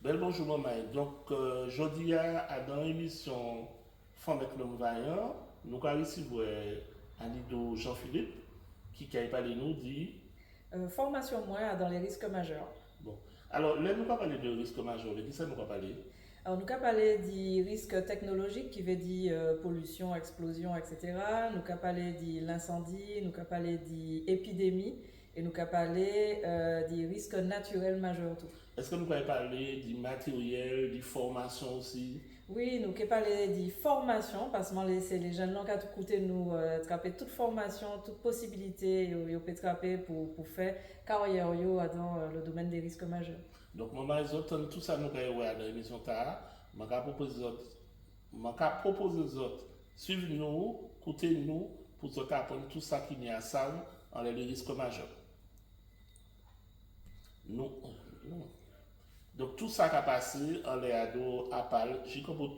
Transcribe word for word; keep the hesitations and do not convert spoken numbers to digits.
Bèl bonjou manmay. Donk, euh, jodi a, a dan emisyon Fanm èk Nonm Vayan, nou ka resivwè Anido Jean Philippe, ki kay pale nou di Euh, Fòmasyon mwen adan le risk majè. Bon. Alò, lè nou ka pale de risk majè, de ki sa nou ka pale? Alò, nou ka pale di risk teknolojik, ki vle di euh, polisyon, eksplozyon, et cetera. Nou ka pale di lensandi, nou ka pale di epidemi, e nou ka pale euh, di risk natirèl majè tou. Èske nou ka pale di materyèl, di fòmasyon osi? Wi, nou ke pale di fòmasyon, paske se le jèn lan ka koute nou euh, trape tout fòmasyon, tout posibilite yo, yo pe trape pou, pou fè karyè yo adan euh, le domèn de risk majè. Donk, manmay, zòt tann tout sa nou ka wè adan emisyon sa a. Mwen ka pwopoze zòt, mwen ka pwopoze zòt swiv nou, koute nou, pou zòt aprann tout sa ki ni a sav anlè le risk majè. Nou, nou. Donk, tout sa ka pase anlè a do apal, jikòbo